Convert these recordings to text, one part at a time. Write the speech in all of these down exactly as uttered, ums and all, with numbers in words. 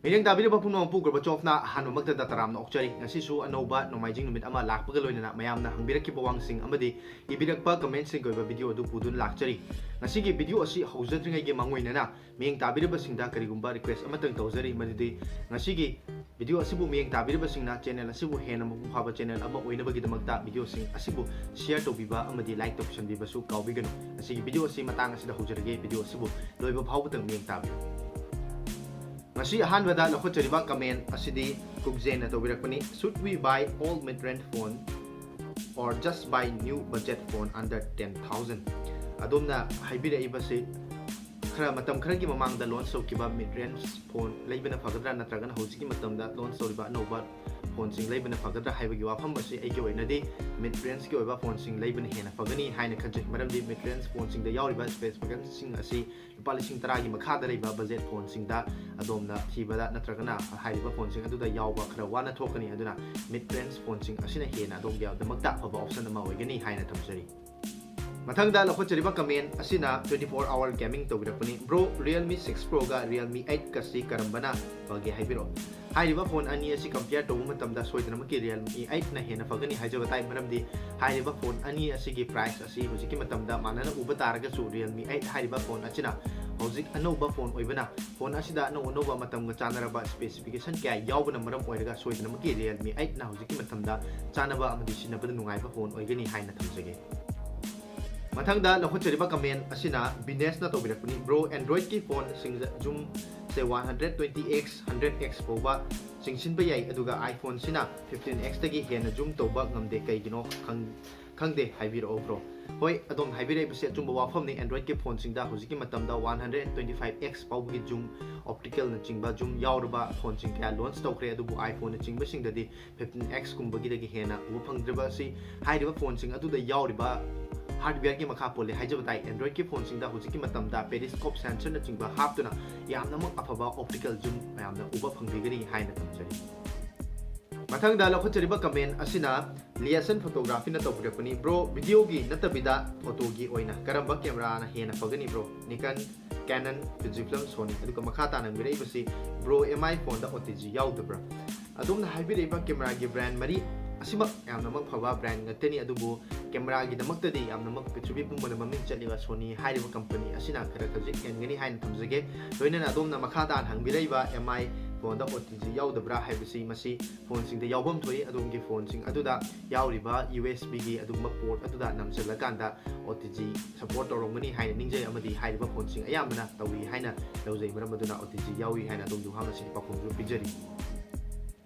ꯃꯤꯠꯌꯦꯡ ꯇꯥꯕꯤꯔꯤꯕ ꯄꯨꯝꯅꯃꯛꯄꯨ ꯒꯣꯔꯕꯥꯆꯣꯚꯅ ꯑꯍꯥꯟꯕꯃꯛꯇꯗ ꯇꯔꯥꯝꯅ ꯑꯣꯛꯆꯔꯤ꯫ ꯉꯁꯤꯁꯨ ꯑꯅꯧꯕ ꯅꯣꯡꯃꯥꯏꯖꯤꯡ ꯅꯨꯃꯤꯠ ꯑꯃ ꯂꯥꯛꯄꯒ ꯂꯣꯏꯅꯅ ꯃꯌꯥꯝꯅ ꯍꯪꯕꯤꯔꯛꯈꯤꯕ ꯋꯥꯍꯪꯁꯤꯡ ꯑꯃꯗꯤ ꯏꯕꯤꯔꯛꯄ commentꯁꯤꯡꯒꯤ ꯑꯣꯏꯕ video ꯑꯗꯨ ꯄꯨꯗꯨꯅ ꯂꯥꯛꯆꯔꯤ꯫ ꯉꯁꯤꯒꯤ video ꯑꯁꯤ ꯍꯧꯖꯗ꯭ꯔꯤꯉꯩꯒꯤ ꯃꯥꯡꯑꯣꯏꯅꯅ ꯃꯤꯠꯌꯦꯡ ꯇꯥꯕꯤꯔꯤꯕꯁꯤꯡꯗ ꯀꯔꯤꯒꯨꯝꯕ request ꯑꯃꯇꯪ ꯇꯧꯖꯔꯤ, ꯃꯗꯨꯗꯤ ꯉꯁꯤꯒꯤ video ꯑꯁꯤꯕꯨ ꯃꯤꯠꯌꯦꯡ ꯇꯥꯕꯤꯔꯤꯕꯁꯤꯡꯅ channel ꯑꯁꯤꯕꯨ ꯍꯦꯟꯅ ꯃꯄꯨꯡ ꯐꯥꯕ channel ꯑꯃ ꯑꯣꯏꯅꯕꯒꯤꯗꯃꯛꯇ videoꯁꯤꯡ ꯑꯁꯤꯕꯨ share ꯇꯧꯕꯤꯕ ꯑꯃꯗꯤ like ꯇꯧꯁꯟꯕꯤꯕꯁꯨ ꯀꯥꯎꯕꯤꯒꯅꯨ꯫ ꯉꯁꯤꯒꯤ video ꯑꯁꯤ ꯃꯇꯥꯡ ꯑꯁꯤꯗ ꯍꯧꯖꯔꯒꯦ, video ꯑꯁꯤꯕꯨ ꯂꯣꯏꯕ ꯐꯥꯎꯕꯇꯪ ꯃꯤꯠꯌꯦꯡ ꯇꯥꯕꯤꯌꯨ꯫ ꯉꯁꯤ ꯑꯍꯥꯟꯕꯗ ꯂꯧꯈꯠꯆꯔꯤꯕ comment ꯑꯁꯤꯗꯤ ꯀꯨꯛꯖꯦꯟꯅ ꯇꯧꯕꯤꯔꯛꯄꯅꯤ, "Should we buy old mid-range phone or just buy new budget phone under ten thousand?" ꯑꯗꯣꯝꯅ ꯍꯥꯏꯕꯤꯔꯛꯏꯕꯁꯤ ꯈꯔ ꯃꯇꯝ ꯈꯔꯒꯤ ꯃꯃꯥꯡꯗ launch ꯇꯧꯈꯤꯕ mid-range phone ꯂꯩꯕꯅ ꯐꯒꯗ꯭ꯔꯥ, ꯅꯠꯇ꯭ꯔꯒꯅ ꯍꯧꯖꯤꯛꯀꯤ ꯃꯇꯝꯗ launch ꯇꯧꯔꯤꯕ ꯑꯅꯧꯕ phoneꯁꯤꯡ ꯂꯩꯕꯅ ꯐꯒꯗ꯭ꯔꯥ ꯍꯥꯏꯕꯒꯤ ꯋꯥꯐꯝ ꯑꯁꯤ ꯑꯩꯒꯤ ꯑꯣꯏꯅꯗꯤ mid-rangeꯀꯤ ꯑꯣꯏꯕ phoneꯁꯤꯡ ꯂꯩꯕꯅ ꯍꯦꯟꯅ ꯐꯒꯅꯤ ꯍꯥꯏꯅ ꯈꯟꯖꯩ꯫ ꯃꯔꯝꯗꯤ mid-range phoneꯁꯤꯡꯗ ꯌꯥꯎꯔꯤꯕ specificationꯁꯤꯡ ꯑꯁꯤ ꯂꯨꯄꯥ ꯂꯤꯁꯤꯡ ꯇꯔꯥꯒꯤ ꯃꯈꯥꯗ ꯂꯩꯕ budget phoneꯁꯤꯡꯗ ꯑꯗꯣꯝꯅ ꯊꯤꯕꯗ ꯅꯠꯇ꯭ꯔꯒꯅ ꯍꯥꯏꯔꯤꯕ phoneꯁꯤꯡ ꯑꯗꯨꯗ ꯌꯥꯎꯕ ꯈꯔ ꯋꯥꯅ ꯊꯣꯛꯀꯅꯤ꯫ ꯑꯗꯨꯅ mid-range phoneꯁꯤꯡ ꯑꯁꯤꯅ ꯍꯦꯟꯅ ꯑꯗꯣꯝꯒꯤꯗꯃꯛꯇ ꯑꯐꯕ option ꯑꯃ ꯑꯣꯏꯒꯅꯤ ꯍꯥꯏꯅ ꯊꯝꯖꯔꯤ꯫ ꯃꯊꯪꯗ ꯂꯧꯈꯠꯆꯔꯤꯕ comment ꯑꯁꯤꯅ twenty four hour gaming ꯇꯧꯕꯤꯔꯛꯄꯅꯤ, "Bro, Realme six Proꯒ Realme eightꯀꯁꯤ ꯀꯔꯝꯕꯅ ꯐꯒꯦ ꯍꯥꯏꯕꯤꯔꯛꯑꯣ?" ꯍꯥꯏꯔꯤꯕ phone ꯑꯅꯤ ꯑꯁꯤ compare ꯇꯧꯕ ꯃꯇꯝꯗ ꯁꯣꯏꯗꯅꯃꯛꯀꯤ Realme eightꯅ ꯍꯦꯟꯅ ꯐꯒꯅꯤ ꯍꯥꯏꯖꯕ ꯇꯥꯏ, ꯃꯔꯝꯗꯤ ꯍꯥꯏꯔꯤꯕ phone ꯑꯅꯤ ꯑꯁꯤꯒꯤ price ꯑꯁꯤ ꯍꯧꯖꯤꯛꯀꯤ ꯃꯇꯝꯗ ꯃꯥꯟꯅꯅ ꯎꯕ ꯇꯥꯔꯒꯁꯨ Realme eight ꯍꯥꯏꯔꯤꯕ phone ꯑꯁꯤꯅ ꯍꯧꯖꯤꯛ ꯑꯅꯧꯕ phone ꯑꯣꯏꯕꯅ phone ꯑꯁꯤꯗ ꯑꯅꯧ ꯑꯅꯧꯕ ꯃꯇꯝꯒ ꯆꯥꯟꯅꯔꯕ specification ꯀꯌꯥ ꯌꯥꯎꯕꯅ ꯃꯔꯝ ꯑꯣꯏꯔꯒ ꯁꯣꯏꯗꯅꯃꯛꯀꯤ Realme eightꯅ ꯍꯧꯖꯤꯛꯀꯤ ꯃꯇꯝꯗ ꯆꯥꯟꯅꯕ ꯑꯃꯗꯤ ꯁꯤꯖꯤꯟꯅꯕꯗ ꯅꯨꯡꯉꯥꯏꯕ phone ꯑꯣꯏꯒꯅꯤ ꯍꯥꯏꯅ ꯊꯝꯖꯒꯦ꯫ ꯃꯊꯪꯗ ꯂꯧꯈꯠꯆꯔꯤꯕ comment ꯑꯁꯤꯅ ꯕꯤꯅꯦꯁꯅ ꯇꯧꯕꯤꯔꯛꯄꯅꯤ, "Bro, Androidꯀꯤ phoneꯁꯤꯡꯗ zoomꯁꯦ one hundred twenty x, hundred x ꯐꯥꯎꯕ ꯆꯤꯡꯁꯤꯟꯕ ꯌꯥꯏ, ꯑꯗꯨꯒ iPhoneꯁꯤꯅ fifteen xꯇꯒꯤ ꯍꯦꯟꯅ zoom ꯇꯧꯕ ꯉꯝꯗꯦ, ꯀꯩꯒꯤꯅꯣ ꯈꯪ-, ꯈꯪꯗꯦ, ꯍꯥꯏꯕꯤꯔꯛꯑꯣ bro." ꯍꯣꯏ, ꯑꯗꯣꯝ ꯍꯥꯏꯕꯤꯔꯛꯏꯕꯁꯦ ꯑꯆꯨꯝꯕ ꯋꯥꯐꯝꯅꯤ꯫ Androidꯀꯤ phoneꯁꯤꯡꯗ ꯍꯧꯖꯤꯛꯀꯤ ꯃꯇꯝꯗ one hundred twenty five x ꯐꯥꯎꯕꯒꯤ zoom, opticalꯅꯆꯤꯡꯕ zoom ꯌꯥꯎꯔꯕ phoneꯁꯤꯡ ꯀꯌꯥ launch ꯇꯧꯈ꯭ꯔꯦ, ꯑꯗꯨꯕꯨ iPhoneꯅꯆꯤꯡꯕꯁꯤꯡꯗꯗꯤ fifteen xꯀꯨꯝꯕꯒꯤꯗꯒꯤ ꯍꯦꯟꯅ ꯎꯕ ꯐꯪꯗ꯭ꯔꯤꯕ ꯑꯁꯤ ꯍꯥꯏꯔꯤꯕ phoneꯁꯤꯡ ꯑꯗꯨꯗ ꯌꯥꯎꯔꯤꯕ hardwareꯒꯤ ꯃꯈꯥ ꯄꯣꯜꯂꯦ ꯍꯥꯏꯖꯕ ꯇꯥꯏ꯫ Androidꯀꯤ phoneꯁꯤꯡꯗ ꯍꯧꯖꯤꯛꯀꯤ ꯃꯇꯝꯗ periscope sensorꯅꯆꯤꯡꯕ ꯍꯥꯞꯇꯨꯅ ꯌꯥꯝꯅꯃꯛ ꯑꯐꯕ optical zoom ꯃꯌꯥꯝꯅ ꯎꯕ ꯐꯪꯕꯤꯒꯅꯤ ꯍꯥꯏꯅ ꯊꯝꯖꯔꯤ꯫ ꯃꯊꯪꯗ ꯂꯧꯈꯠꯆꯔꯤꯕ comment ꯑꯁꯤꯅ Liason Photographyꯅ ꯇꯧꯕꯤꯔꯛꯄꯅꯤ, "Bro, videoꯒꯤ ꯅꯠꯇꯕꯤꯗ photoꯒꯤ ꯑꯣꯏꯅ ꯀꯔꯝꯕ cameraꯅ ꯍꯦꯟꯅ ꯐꯒꯅꯤ bro? Nikon Canon, Fujifilm, Sony꯫ ꯑꯗꯨꯒ ꯃꯈꯥ ꯇꯥꯅ ꯍꯪꯕꯤꯔꯛꯏꯕꯁꯤ, "Bro, M I phoneꯗ O T G ꯌꯥꯎꯗꯕ꯭ꯔꯥ?" ꯑꯗꯣꯝꯅ ꯍꯥꯏꯕꯤꯔꯛꯏꯕ cameraꯒꯤ brand ꯃꯔꯤ ꯑꯁꯤꯃꯛ ꯌꯥꯝꯅꯃꯛ ꯐꯕ brand ꯉꯥꯛꯇꯅꯤ, ꯑꯗꯨꯕꯨ cameraꯒꯤꯗꯃꯛꯇꯗꯤ ꯌꯥꯝꯅꯃꯛ ꯄ꯭ꯔꯤꯊꯤꯕꯤ ꯄꯨꯝꯕꯗ ꯃꯃꯤꯡ ꯆꯠꯂꯤꯕ Sony ꯍꯥꯏꯔꯤꯕ company ꯑꯁꯤꯅ ꯈꯔ ꯈꯖꯤꯛ ꯍꯦꯟꯒꯅꯤ ꯍꯥꯏꯅ ꯊꯝꯖꯒꯦ꯫ ꯂꯣꯏꯅꯅ ꯑꯗꯣꯝꯅ ꯃꯈꯥ ꯇꯥꯅ ꯍꯪꯕꯤꯔꯛꯏꯕ, "M I phoneꯗ O T G ꯌꯥꯎꯗꯕ꯭ꯔꯥ?" ꯍꯥꯏꯕꯁꯤ, ꯃꯁꯤ phoneꯁꯤꯡꯗ ꯌꯥꯎꯐꯝ ꯊꯣꯛꯏ꯫ ꯑꯗꯣꯝꯒꯤ phoneꯁꯤꯡ ꯑꯗꯨꯗ ꯌꯥꯎꯔꯤꯕ U S Bꯒꯤ ꯑꯗꯨꯒꯨꯝꯕ port ꯑꯗꯨꯗ ꯅꯝꯁꯤꯜꯂꯀꯥꯟꯗ O T G support ꯇꯧꯔꯝꯒꯅꯤ ꯍꯥꯏꯅ ꯅꯤꯡꯖꯩ, ꯑꯃꯗꯤ ꯍꯥꯏꯔꯤꯕ phoneꯁꯤꯡ ꯑꯌꯥꯝꯕꯅ ꯇꯧꯏ ꯍꯥꯏꯅ ꯂꯧꯖꯩ꯫ ꯃꯔꯝ ꯑꯗꯨꯅ O T G ꯌꯥꯎꯏ ꯍꯥꯏꯅ ꯑꯗꯣꯝꯒꯤ ꯋꯥꯍꯪ ꯑꯁꯤꯒꯤ ꯄꯥꯎꯈꯨꯝꯁꯨ ꯄꯤꯖꯔꯤ꯫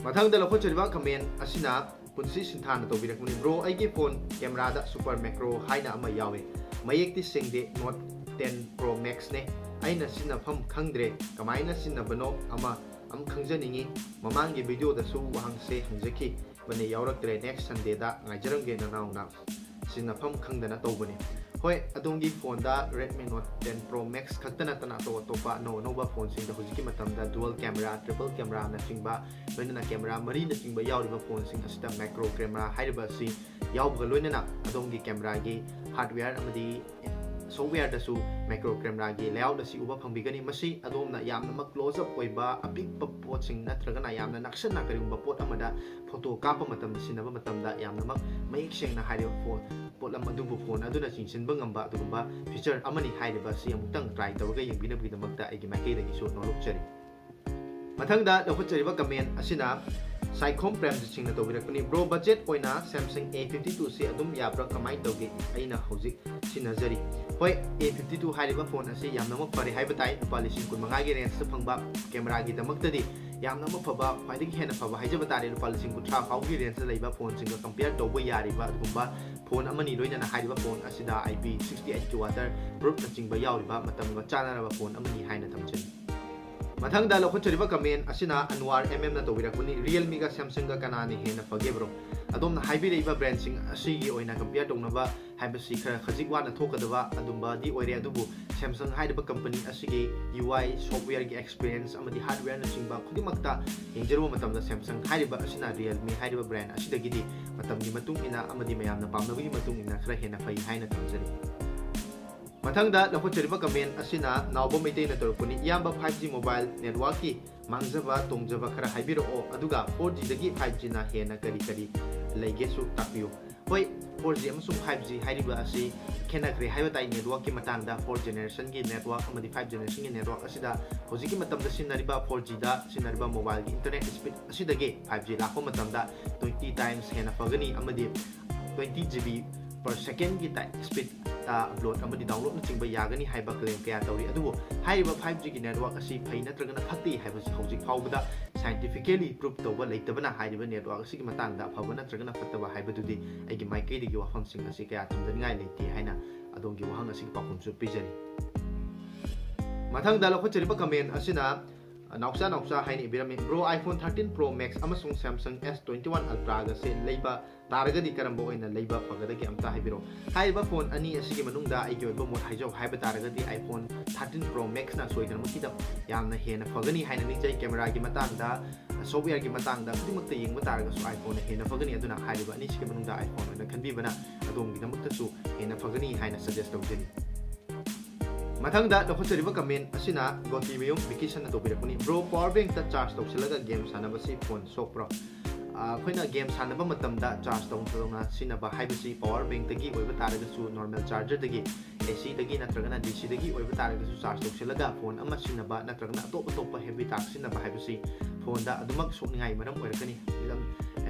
ꯃꯊꯪꯗ ꯂꯧꯈꯠꯆꯔꯤꯕ comment ꯑꯁꯤꯅ ꯄꯨꯟꯁꯤ ꯁꯤꯟꯊꯥꯅ ꯇꯧꯕꯤꯔꯛꯄꯅꯤ꯫ "Bro, ꯑꯩꯒꯤ phone cameraꯗ super macro ꯍꯥꯏꯅ ꯑꯃ ꯌꯥꯎꯏ꯫ ꯃꯌꯦꯛꯇꯤ ꯁꯦꯡꯗꯦ, Note ten Pro Maxꯅꯦ꯫ ꯑꯩꯅ ꯁꯤꯖꯤꯟꯅꯐꯝ ꯈꯪꯗ꯭ꯔꯦ, ꯀꯃꯥꯏꯅ ꯁꯤꯖꯤꯟꯅꯕꯅꯣ ꯑꯃ ꯑꯃ ꯈꯪꯖꯅꯤꯡꯉꯤ꯫ ꯃꯃꯥꯡꯒꯤ videoꯗꯁꯨ ꯋꯥꯍꯪꯁꯦ ꯍꯪꯖꯈꯤꯕꯅꯦ, ꯌꯥꯎꯔꯛꯇ꯭ꯔꯦ꯫ Next Sundayꯗ ꯉꯥꯏꯖꯔꯝꯒꯦ ꯅꯅꯥꯎꯅ꯫ ꯁꯤꯖꯤꯟꯅꯐꯝ ꯈꯪꯗꯅ ꯇꯧꯕꯅꯤ"꯫ ꯍꯣꯏ, ꯑꯗꯣꯝꯒꯤ phoneꯗ Redmi Note ten Pro Max ꯈꯛꯇ ꯅꯠꯇꯅ ꯑꯇꯣꯞ ꯑꯇꯣꯞꯄ ꯑꯅꯧ ꯑꯅꯧꯕ phoneꯁꯤꯡꯗ ꯍꯧꯖꯤꯛꯀꯤ ꯃꯇꯝꯗ dual camera, triple cameraꯅꯆꯤꯡꯕ, ꯂꯣꯏꯅꯅ camera ꯃꯔꯤꯅꯆꯤꯡꯕ ꯌꯥꯎꯔꯤꯕ phoneꯁꯤꯡ ꯑꯁꯤꯗ macro camera ꯍꯥꯏꯔꯤꯕ ꯑꯁꯤ ꯌꯥꯎꯕꯒ ꯂꯣꯏꯅꯅ ꯑꯗꯣꯝꯒꯤ cameraꯒꯤ hardware ꯑꯃꯗꯤ softwareꯗꯁꯨ macro cameraꯒꯤ layout ꯑꯁꯤ ꯎꯕ ꯐꯪꯕꯤꯒꯅꯤ꯫ ꯃꯁꯤ ꯑꯗꯣꯝꯅ ꯌꯥꯝꯅꯃꯛ close up ꯑꯣꯏꯕ ꯑꯄꯤꯛꯄ ꯄꯣꯠꯁꯤꯡ ꯅꯠꯇ꯭ꯔꯒꯅ ꯌꯥꯝꯅ ꯅꯛꯁꯟꯅ ꯀꯔꯤꯒꯨꯝꯕ ꯄꯣꯠ ꯑꯃꯗ photo ꯀꯥꯞꯄ ꯃꯇꯝꯗ ꯁꯤꯖꯤꯟꯅꯕ ꯃꯇꯝꯗ ꯌꯥꯝꯅꯃꯛ ꯃꯌꯦꯛ ꯁꯦꯡꯅ ꯍꯥꯏꯔꯤꯕ phone, ꯄꯣꯠꯂꯝ ꯑꯗꯨꯕꯨ phone ꯑꯗꯨꯅ ꯆꯤꯡꯁꯤꯟꯕ ꯉꯝꯕ ꯑꯗꯨꯒꯨꯝꯕ feature ꯑꯃꯅꯤ ꯍꯥꯏꯔꯤꯕ ꯑꯁꯤ ꯑꯃꯨꯛꯇꯪ try ꯇꯧꯔꯒ ꯌꯦꯡꯕꯤꯅꯕꯒꯤꯗꯃꯛꯇ ꯑꯩꯒꯤ ꯃꯥꯏꯀꯩꯗꯒꯤꯁꯨ ꯅꯣꯂꯨꯛꯆꯔꯤ꯫ ꯃꯊꯪꯗ ꯂꯧꯈꯠꯆꯔꯤꯕ comment ꯑꯁꯤꯅ ꯁꯥꯏꯈꯣꯝ ꯄ꯭ꯔꯦꯝꯖꯤꯠ ꯁꯤꯡꯅ ꯇꯧꯕꯤꯔꯛꯄꯅꯤ꯫ "Bro, budget ꯑꯣꯏꯅ Samsung A fifty two ꯁꯤ ꯑꯗꯨꯝ ꯌꯥꯕ꯭ꯔꯥ, ꯀꯃꯥꯏꯅ ꯇꯧꯒꯦ? ꯑꯩꯅ ꯍꯧꯖꯤꯛ ꯁꯤꯖꯤꯟꯅꯖꯔꯤ"꯫ ꯍꯣꯏ, A fifty two ꯍꯥꯏꯔꯤꯕ phone ꯑꯁꯤ ꯌꯥꯝꯅꯃꯛ ꯐꯔꯦ ꯍꯥꯏꯕ ꯇꯥꯏ꯫ ꯂꯨꯄꯥ ꯂꯤꯁꯤꯡ ꯀꯨꯟ ꯃꯉꯥꯒꯤ rangeꯇ ꯐꯪꯕ cameraꯒꯤꯗꯃꯛꯇꯗꯤ ꯌꯥꯝꯅꯃꯛ ꯐꯕ, ꯈ꯭ꯋꯥꯏꯗꯒꯤ ꯍꯦꯟꯅ ꯐꯕ ꯍꯥꯏꯖꯕ ꯇꯥꯔꯦ꯫ ꯂꯨꯄꯥ ꯂꯤꯁꯤꯡ ꯀꯨꯟꯊ꯭ꯔꯥ ꯐꯥꯎꯒꯤ rangeꯇ ꯂꯩꯕ phoneꯁꯤꯡꯒ compare ꯇꯧꯕ ꯌꯥꯔꯤꯕ ꯑꯗꯨꯒꯨꯝꯕ phone ꯑꯃꯅꯤ꯫ ꯂꯣꯏꯅꯅ ꯍꯥꯏꯔꯤꯕ phone ꯑꯁꯤꯗ I P sixty eight ꯀꯤ waterproofꯅꯆꯤꯡꯕ ꯌꯥꯎꯔꯤꯕ ꯃꯇꯝꯒ ꯆꯥꯟꯅꯔꯕ phone ꯑꯃꯅꯤ ꯍꯥꯏꯅ ꯊꯝꯖꯩ꯫ ꯃꯊꯪꯗ ꯂꯧꯈꯠꯆꯔꯤꯕ comment ꯑꯁꯤꯅ ꯑꯟꯋꯥꯔ M M ꯅ ꯇꯧꯕꯤꯔꯛꯄꯅꯤ꯫ "Realmeꯒ Samsungꯒ ꯀꯅꯥꯅ ꯍꯦꯟꯅ ꯐꯒꯦ bro?" ꯑꯗꯣꯝꯅ ꯍꯥꯏꯕꯤꯔꯛꯏꯕ brandꯁꯤꯡ ꯑꯁꯤꯒꯤ ꯑꯣꯏꯅ compare ꯇꯧꯅꯕ ꯍꯥꯏꯕꯁꯤ ꯈꯔ ꯈꯖꯤꯛ ꯋꯥꯅ ꯊꯣꯛꯀꯗꯕ ꯑꯗꯨꯝꯕꯗꯤ ꯑꯣꯏꯔꯦ, ꯑꯗꯨꯕꯨ Samsung ꯍꯥꯏꯔꯤꯕ company ꯑꯁꯤꯒꯤ U I, softwareꯒꯤ experience ꯑꯃꯗꯤ hardwareꯅꯆꯤꯡꯕ ꯈꯨꯗꯤꯡꯃꯛꯇ ꯌꯦꯡꯖꯔꯨꯕ ꯃꯇꯝꯗ Samsung ꯍꯥꯏꯔꯤꯕ ꯑꯁꯤꯅ Realme ꯍꯥꯏꯔꯤꯕ brand ꯑꯁꯤꯗꯒꯤꯗꯤ ꯃꯇꯝꯒꯤ ꯃꯇꯨꯡ ꯏꯟꯅ ꯑꯃꯗꯤ ꯃꯌꯥꯝꯅ ꯄꯥꯝꯅꯕꯒꯤ ꯃꯇꯨꯡ ꯏꯟꯅ ꯈꯔ ꯍꯦꯟꯅ ꯐꯩ ꯍꯥꯏꯅ ꯊꯝꯖꯔꯤ꯫ ꯃꯊꯪꯗ ꯂꯧꯈꯠꯆꯔꯤꯕ comment ꯑꯁꯤꯅ ꯅꯥꯎꯕ ꯃꯩꯇꯩꯅ ꯇꯧꯔꯛꯄꯅꯤ꯫ "ꯏꯌꯥꯝꯕ, five G mobile networkꯀꯤ ꯃꯥꯡꯖꯕ ꯇꯣꯡꯖꯕ ꯈꯔ ꯍꯥꯏꯕꯤꯔꯛꯑꯣ, ꯑꯗꯨꯒ four Gꯗꯒꯤ five Gꯅ ꯍꯦꯟꯅ ꯀꯔꯤ ꯀꯔꯤ ꯂꯩꯒꯦꯁꯨ ꯇꯥꯛꯄꯤꯌꯨ"꯫ ꯍꯣꯏ, four G ꯑꯃꯁꯨꯡ five G ꯍꯥꯏꯔꯤꯕ ꯑꯁꯤ ꯈꯦꯠꯅꯈ꯭ꯔꯦ ꯍꯥꯏꯕ ꯇꯥꯏ꯫ Networkꯀꯤ ꯃꯇꯥꯡꯗ four generationꯒꯤ network ꯑꯃꯗꯤ five generationꯒꯤ network ꯑꯁꯤꯗ ꯍꯧꯖꯤꯛꯀꯤ ꯃꯇꯝꯗ ꯁꯤꯖꯤꯟꯅꯔꯤꯕ four Gꯗ ꯁꯤꯖꯤꯟꯅꯔꯤꯕ mobileꯒꯤ internet speed ꯑꯁꯤꯗꯒꯤ five G ꯂꯥꯛꯄ ꯃꯇꯝꯗ twenty times ꯍꯦꯟꯅ ꯐꯒꯅꯤ ꯑꯃꯗꯤ twenty GB per secondꯒꯤ speed upload ꯑꯃꯗꯤ downloadꯅꯆꯤꯡꯕ ꯌꯥꯒꯅꯤ ꯍꯥꯏꯕ claim ꯀꯌꯥ ꯇꯧꯔꯤ꯫ ꯑꯗꯨꯕꯨ ꯍꯥꯏꯔꯤꯕ five Gꯒꯤ network ꯑꯁꯤ ꯐꯩ ꯅꯠꯇ꯭ꯔꯒꯅ ꯐꯠꯇꯦ ꯍꯥꯏꯕꯁꯤ ꯍꯧꯖꯤꯛ ꯐꯥꯎꯕꯗ scientifically proof ꯇꯧꯕ ꯂꯩꯇꯕꯅ ꯍꯥꯏꯔꯤꯕ network ꯑꯁꯤꯒꯤ ꯃꯇꯥꯡꯗ ꯑꯐꯕ ꯅꯠꯇ꯭ꯔꯒꯅ ꯐꯠꯇꯕ ꯍꯥꯏꯕꯗꯨꯗꯤ ꯑꯩꯒꯤ ꯃꯥꯏꯀꯩꯗꯒꯤ ꯋꯥꯐꯝꯁꯤꯡ ꯑꯁꯤ ꯀꯌꯥ ꯊꯝꯖꯅꯤꯡꯉꯥꯏ ꯂꯩꯇꯦ ꯍꯥꯏꯅ ꯑꯗꯣꯝꯒꯤ ꯋꯥꯍꯪ ꯑꯁꯤꯒꯤ ꯄꯥꯎꯈꯨꯝꯁꯨ ꯄꯤꯖꯔꯤ꯫ ꯃꯊꯪꯗ ꯂꯧꯈꯠꯆꯔꯤꯕ comment ꯑꯁꯤꯅ, ꯑ, ꯅꯥꯎꯆꯥ ꯅꯥꯎꯆꯥ ꯍꯥꯏꯅ ꯏꯕꯤꯔꯝꯃꯤ, "Bro, iPhone thirteen Pro Max ꯑꯃꯁꯨꯡ Samsung S twenty-one Ultragꯁꯦ ꯂꯩꯕ ꯇꯥꯔꯒꯗꯤ ꯀꯔꯝꯕ ꯑꯣꯏꯅ ꯂꯩꯕ ꯐꯒꯗꯒꯦ ꯑꯝꯇ ꯍꯥꯏꯕꯤꯔꯛꯑꯣ"꯫ ꯍꯥꯏꯔꯤꯕ phone ꯑꯅꯤ ꯑꯁꯤꯒꯤ ꯃꯅꯨꯡꯗ ꯑꯩꯒꯤ ꯑꯣꯏꯕ ꯃꯣꯠ ꯍꯥꯏꯖꯧ ꯍꯥꯏꯕ ꯇꯥꯔꯒꯗꯤ iPhone thirteen Pro Maxꯅ ꯁꯣꯏꯗꯅꯃꯛꯀꯤꯗ ꯌꯥꯝꯅ ꯍꯦꯟꯅ ꯐꯒꯅꯤ ꯍꯥꯏꯅ ꯅꯤꯡꯖꯩ꯫ Cameraꯒꯤ ꯃꯇꯥꯡꯗ, softwareꯒꯤ ꯃꯇꯥꯡꯗ ꯈꯨꯗꯤꯡꯃꯛꯇ ꯌꯦꯡꯕ ꯇꯥꯔꯒꯁꯨ iPhoneꯅ ꯍꯦꯟꯅ ꯐꯒꯅꯤ꯫ ꯑꯗꯨꯅ ꯍꯥꯏꯔꯤꯕ ꯑꯅꯤꯁꯤꯒꯤ ꯃꯅꯨꯡꯗ iPhone ꯑꯣꯏꯅ ꯈꯟꯕꯤꯕꯅ ꯑꯗꯣꯝꯒꯤꯗꯃꯛꯇꯁꯨ ꯍꯦꯟꯅ ꯐꯒꯅꯤ ꯍꯥꯏꯅ suggest ꯇꯧꯖꯔꯤ꯫ ꯃꯊꯪꯗ ꯂꯧꯈꯠꯆꯔꯤꯕ comment ꯑꯁꯤꯅ ꯒꯣꯇꯤꯃꯌꯨꯝ ꯚꯤꯀꯤꯁꯟꯅ ꯇꯧꯕꯤꯔꯛꯄꯅꯤ꯫ "Bro, power bankꯇ charge ꯇꯧꯁꯤꯜꯂꯒ game ꯁꯥꯟꯅꯕꯁꯤ phone ꯁꯣꯛꯄ꯭ꯔꯣ?" ꯑ, ꯑꯩꯈꯣꯏꯅ game ꯁꯥꯟꯅꯕ ꯃꯇꯝꯗ charge ꯇꯧꯅ ꯇꯧꯅ ꯁꯤꯖꯤꯟꯅꯕ ꯍꯥꯏꯕꯁꯤ power bankꯇꯒꯤ ꯑꯣꯏꯕ ꯇꯥꯔꯒꯁꯨ, normal chargerꯗꯒꯤ, ACꯗꯒꯤ ꯅꯠꯇ꯭ꯔꯒꯅ DCꯗꯒꯤ ꯑꯣꯏꯕ ꯇꯥꯔꯒꯁꯨ charge ꯇꯧꯁꯤꯜꯂꯒ phone ꯑꯃ ꯁꯤꯖꯤꯟꯅꯕ ꯅꯠꯇ꯭ꯔꯒꯅ ꯑꯇꯣꯞ ꯑꯇꯣꯞꯄ heavy task ꯁꯤꯖꯤꯟꯅꯕ ꯍꯥꯏꯕꯁꯤ phoneꯗ ꯑꯗꯨꯃꯛ ꯁꯣꯛꯅꯤꯡꯉꯥꯏ ꯃꯔꯝ ꯑꯣꯏꯔꯛꯀꯅꯤ꯫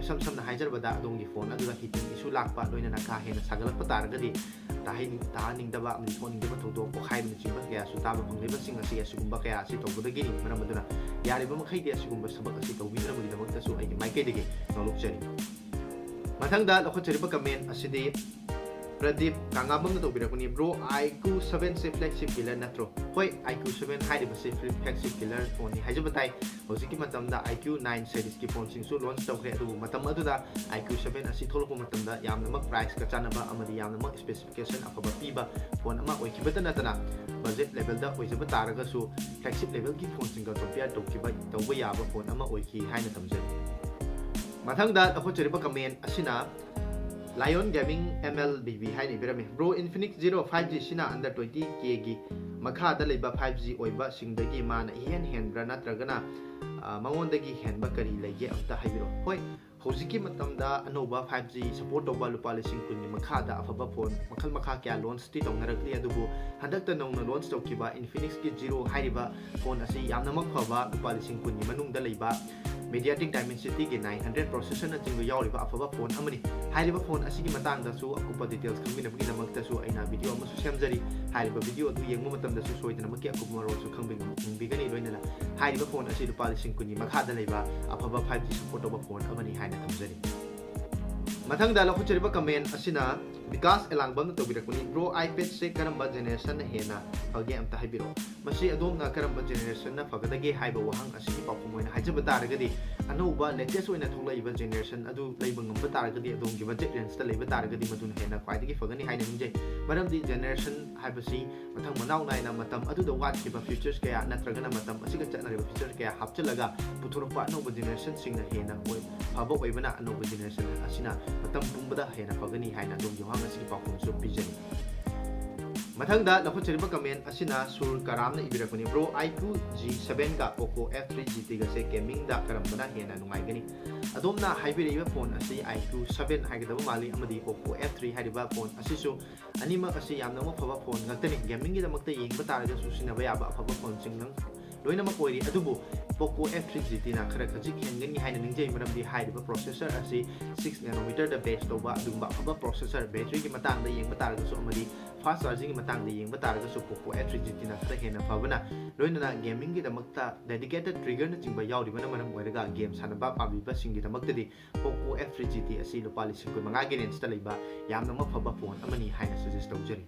ꯏꯁꯝ ꯁꯝꯅ ꯍꯥꯏꯖꯔꯕꯗ, ꯑꯗꯣꯝꯒꯤ phone ꯑꯗꯨꯗ heating issue ꯂꯥꯛꯄ, ꯂꯣꯏꯅꯅ ꯀꯥ ꯍꯦꯟꯅ ꯁꯥꯒꯠꯂꯛꯄ ꯇꯥꯔꯒꯗꯤ, ꯇꯥꯍꯩ-, ꯇꯥꯍꯟꯅꯤꯡꯗꯕ ꯑꯃꯗꯤ ꯊꯣꯛꯍꯟꯅꯤꯡꯗꯕ ꯊꯧꯗꯣꯛ ꯄꯣꯈꯥꯏꯕꯅꯆꯤꯡꯕ ꯀꯌꯥꯁꯨ ꯇꯥꯕ ꯐꯪꯂꯤꯕꯁꯤꯡ ꯑꯁꯤ ꯑꯁꯤꯒꯨꯝꯕ ꯀꯌꯥ ꯑꯁꯤ ꯇꯧꯕꯗꯒꯤꯅꯤ꯫ ꯃꯔꯝ ꯑꯗꯨꯅ ꯌꯥꯔꯤꯕ ꯃꯈꯩꯗꯤ ꯑꯁꯤꯒꯨꯝꯕ ꯊꯕꯛ ꯑꯁꯤ ꯇꯧꯕꯤꯗꯅꯕꯒꯤꯗꯃꯛꯇꯁꯨ ꯑꯩꯒꯤ ꯃꯥꯏꯀꯩꯗꯒꯤ ꯅꯣꯂꯨꯛꯆꯔꯤ꯫ ꯃꯊꯪꯗ ꯂꯧꯈꯠꯆꯔꯤꯕ comment ꯑꯁꯤꯗꯤ ꯄ꯭ꯔꯗꯤꯞ ꯀꯥꯉꯥꯝꯕꯝꯅ ꯇꯧꯕꯤꯔꯛꯄꯅꯤ꯫ "Bro, iQOO seven ꯁꯤ flagship killer ꯅꯠꯇ꯭ꯔꯣ?" ꯍꯣꯏ, iQOO seven ꯍꯥꯏꯔꯤꯕꯁꯤ flagship killer phoneꯅꯤ ꯍꯥꯏꯖꯕ ꯇꯥꯏ꯫ ꯍꯧꯖꯤꯛꯀꯤ ꯃꯇꯝꯗ iQOO nine seriesꯀꯤ phoneꯁꯤꯡꯁꯨ launch ꯇꯧꯈ꯭ꯔꯦ, ꯑꯗꯨꯕꯨ ꯃꯇꯝ ꯑꯗꯨꯗ iQOO seven ꯑꯁꯤ ꯊꯣꯛꯂꯛꯄ ꯃꯇꯝꯗ ꯌꯥꯝꯅꯃꯛ priceꯀ ꯆꯥꯟꯅꯕ ꯑꯃꯗꯤ ꯌꯥꯝꯅꯃꯛ specification ꯑꯐꯕ ꯄꯤꯕ phone ꯑꯃ ꯑꯣꯏꯈꯤꯕꯇ ꯅꯠꯇꯅ, budget levelꯗ ꯑꯣꯏꯖꯕ ꯇꯥꯔꯒꯁꯨ flagship levelꯒꯤ phoneꯁꯤꯡꯒ compare ꯇꯧꯈꯤꯕ, ꯇꯧꯕ ꯌꯥꯕ phone ꯑꯃ ꯑꯣꯏꯈꯤ ꯍꯥꯏꯅ ꯊꯝꯖꯔꯤ꯫ ꯃꯊꯪꯗ ꯂꯧꯈꯠꯆꯔꯤꯕ comment ꯑꯁꯤꯅ Lion Gaming M L B B ꯍꯥꯏꯅ ꯏꯕꯤꯔꯝꯃꯤ, "Bro, Infinix Zero five G ꯁꯤꯅ under twenty K ꯒꯤ ꯃꯈꯥꯗ ꯂꯩꯕ five G ꯑꯣꯏꯕꯁꯤꯡꯗꯒꯤ ꯃꯥꯅ ꯏꯍꯦꯟ ꯍꯦꯟꯕ꯭ꯔꯥ, ꯅꯠꯇ꯭ꯔꯒꯅ ꯑ, ꯃꯉꯣꯟꯗꯒꯤ ꯍꯦꯟꯕ ꯀꯔꯤ ꯂꯩꯒꯦ, ꯑꯝꯇ ꯍꯥꯏꯕꯤꯔꯛꯑꯣ?" ꯍꯣꯏ, ꯍꯧꯖꯤꯛꯀꯤ ꯃꯇꯝꯗ ꯑꯅꯧꯕ five G support ꯇꯧꯕ ꯂꯨꯄꯥ ꯂꯤꯁꯤꯡ ꯀꯨꯟꯒꯤ ꯃꯈꯥꯗ ꯑꯐꯕ ꯐꯣꯟ ꯃꯈꯜ ꯃꯈꯥ ꯀꯌꯥ launch ꯇꯤ ꯇꯧꯅꯔꯛꯂꯤ, ꯑꯗꯨꯕꯨ ꯍꯟꯗꯛꯇ ꯅꯧꯅ launch ꯇꯧꯈꯤꯕ Infinix ꯀꯤ Zero ꯍꯥꯏꯔꯤꯕ ꯐꯣꯟ ꯑꯁꯤ ꯌꯥꯝꯅꯃꯛ ꯐꯕ, ꯂꯨꯄꯥ ꯂꯤꯁꯤꯡ ꯀꯨꯟꯒꯤ ꯃꯅꯨꯡꯗ ꯂꯩꯕ MediaTek Dimensity ꯒꯤ nine hundred processor ꯅꯆꯤꯡꯕ ꯌꯥꯎꯔꯤꯕ ꯑꯐꯕ ꯐꯣꯟ ꯑꯃꯅꯤ꯫ ꯍꯥꯏꯔꯤꯕ ꯐꯣꯟ ꯑꯁꯤꯒꯤ ꯃꯇꯥꯡꯗꯁꯨ ꯑꯀꯨꯞꯄ details ꯈꯪꯕꯤꯅꯕꯒꯤꯗꯃꯛꯇꯁꯨ ꯑꯩꯅ video ꯑꯃꯁꯨ ꯁꯦꯝꯖꯔꯤ꯫ ꯍꯥꯏꯔꯤꯕ video ꯑꯗꯨ ꯌꯦꯡꯕ ꯃꯇꯝꯗꯁꯨ ꯁꯣꯏꯗꯅꯃꯛꯀꯤ ꯑꯀꯨꯞꯄ ꯃꯔꯣꯜꯁꯨ ꯈꯪꯕꯤꯅꯕ ꯈꯪꯕꯤꯒꯅꯤ꯫ ꯂꯣꯏꯅꯅ ꯍꯥꯏꯔꯤꯕ ꯐꯣꯟ ꯑꯁꯤ ꯂꯨꯄꯥ ꯂꯤꯁꯤꯡ ꯀꯨꯟꯒꯤ ꯃꯈꯥꯗ ꯂꯩꯕ ꯑꯐꯕ five G support ꯇꯧꯕ ꯐꯣꯟ ꯑꯃꯅꯤ ꯍꯥꯏꯅ ꯊꯝꯖꯔꯤ꯫ ꯃꯊꯪꯗ ꯂꯧꯈꯠꯆꯔꯤꯕ comment ꯑꯁꯤꯅ ꯕꯤꯀꯥꯁ ꯑꯦꯂꯥꯡꯕꯝꯅ ꯇꯧꯕꯤꯔꯛꯄꯅꯤ, "Bro, iPad ꯁꯦ ꯀꯔꯝꯕ generation ꯅ ꯍꯦꯟꯅ ꯐꯒꯦ, ꯑꯝꯇ ꯍꯥꯏꯕꯤꯔꯛꯑꯣ?" ꯃꯁꯤ ꯑꯗꯣꯝꯅ ꯀꯔꯝꯕ generation ꯅ ꯐꯒꯗꯒꯦ ꯍꯥꯏꯕ ꯋꯥꯍꯪ ꯑꯁꯤꯒꯤ ꯄꯥꯎꯈꯨꯝ ꯑꯣꯏꯅ ꯍꯥꯏꯖꯕ ꯇꯥꯔꯒꯗꯤ, ꯑꯅꯧꯕ latest ꯑꯣꯏꯅ ꯊꯣꯛꯂꯛꯏꯕ generation ꯑꯗꯨ ꯂꯩꯕ ꯉꯝꯕ ꯇꯥꯔꯒꯗꯤ, ꯑꯗꯣꯝꯒꯤ budget range ꯇ ꯂꯩꯕ ꯇꯥꯔꯒꯗꯤ, ꯃꯗꯨꯅ ꯍꯦꯟꯅ ꯈ꯭ꯋꯥꯏꯗꯒꯤ ꯐꯒꯅꯤ ꯍꯥꯏꯅ ꯅꯤꯡꯖꯩ꯫ ꯃꯔꯝꯗꯤ generation ꯍꯥꯏꯕꯁꯤ ꯃꯊꯪ ꯃꯅꯥꯎ ꯅꯥꯏꯅ ꯃꯇꯝ ꯑꯗꯨꯗ ꯋꯥꯠꯈꯤꯕ features ꯀꯌꯥ ꯅꯠꯇ꯭ꯔꯒꯅ ꯃꯇꯝ ꯑꯁꯤꯒ ꯆꯠꯅꯔꯤꯕ features ꯀꯌꯥ ꯍꯥꯞꯆꯤꯜꯂꯒ ꯄꯨꯊꯣꯔꯛꯄ ꯑꯅꯧꯕ generation ꯁꯤꯡꯅ ꯍꯦꯟꯅ ꯑꯣꯏ-, ꯐꯕ ꯑꯣꯏꯕꯅ, ꯑꯅꯧꯕ generation ꯑꯁꯤꯅ ꯃꯇꯝ ꯄꯨꯝꯕꯗ ꯍꯦꯟꯅ ꯐꯒꯅꯤ ꯍꯥꯏꯅ ꯑꯗꯣꯝꯒꯤ ꯋꯥꯍꯪ ꯑꯁꯤꯒꯤ ꯄꯥꯎꯈꯨꯝꯁꯨ ꯄꯤꯖꯔꯤ꯫ ꯃꯊꯪꯗ ꯂꯧꯈꯠꯆꯔꯤꯕ comment ꯑꯁꯤꯅ ꯁꯨꯔ ꯀꯔꯥꯝꯅ ꯏꯕꯤꯔꯛꯄꯅꯤ, "Bro, iQOO G seven ꯒ Poco F three G T ꯒꯁꯦ gaming ꯗ ꯀꯔꯝꯕꯅ ꯍꯦꯟꯅ ꯅꯨꯡꯉꯥꯏꯒꯅꯤ?" ꯑꯗꯣꯝꯅ ꯍꯥꯏꯕꯤꯔꯛꯏꯕ ꯐꯣꯟ ꯑꯁꯤ iQOO seven ꯍꯥꯏꯒꯗꯕ ꯃꯥꯜꯂꯤ, ꯑꯃꯗꯤ Poco F three ꯍꯥꯏꯔꯤꯕ ꯐꯣꯟ ꯑꯁꯤꯁꯨ, ꯑꯅꯤꯃꯛ ꯑꯁꯤ ꯌꯥꯝꯅꯃꯛ ꯐꯕ ꯐꯣꯟ ꯉꯥꯛꯇꯅꯤ꯫ Gaming ꯒꯤꯗꯃꯛꯇ ꯌꯦꯡꯕ ꯇꯥꯔꯒꯁꯨ ꯁꯤꯖꯤꯟꯅꯕ ꯌꯥꯕ ꯑꯐꯕ ꯐꯣꯟꯁꯤꯡ ꯂꯣꯏꯅꯃꯛ ꯑꯣꯏꯔꯤ꯫ ꯑꯗꯨꯕꯨ Poco F three G T ꯅ ꯈꯔ ꯈꯖꯤꯛ ꯍꯦꯟꯒꯅꯤ ꯍꯥꯏꯅ ꯅꯤꯡꯖꯩ, ꯃꯔꯝꯗꯤ ꯍꯥꯏꯔꯤꯕ processor ꯑꯁꯤ six nanometer ꯗ base ꯇꯧꯕ ꯑꯗꯨꯒꯨꯝꯕ ꯑꯐꯕ processor, battery ꯒꯤ ꯃꯇꯥꯡꯗ ꯌꯦꯡꯕ ꯇꯥꯔꯒꯁꯨ ꯑꯃꯗꯤ fast charging ꯒꯤ ꯃꯇꯥꯡꯗ ꯌꯦꯡꯕ ꯇꯥꯔꯒꯁꯨ Poco F three G T ꯅ ꯈꯔ ꯍꯦꯟꯅ ꯐꯕꯅ, ꯂꯣꯏꯅꯅ gaming ꯒꯤꯗꯃꯛꯇ dedicated trigger ꯅꯆꯤꯡꯕ ꯌꯥꯎꯔꯤꯕꯅ ꯃꯔꯝ ꯑꯣꯏꯔꯒ game ꯁꯥꯟꯅꯕ ꯄꯥꯝꯕꯤꯕꯁꯤꯡꯒꯤꯗꯃꯛꯇꯗꯤ Poco F three G T ꯑꯁꯤ ꯂꯨꯄꯥ ꯂꯤꯁꯤꯡ ꯀꯨꯟꯃꯉꯥꯒꯤ range ꯇ ꯂꯩꯕ ꯌꯥꯝꯅꯃꯛ ꯐꯕ ꯐꯣꯟ ꯑꯃꯅꯤ ꯍꯥꯏꯅ suggest ꯇꯧꯖꯔꯤ꯫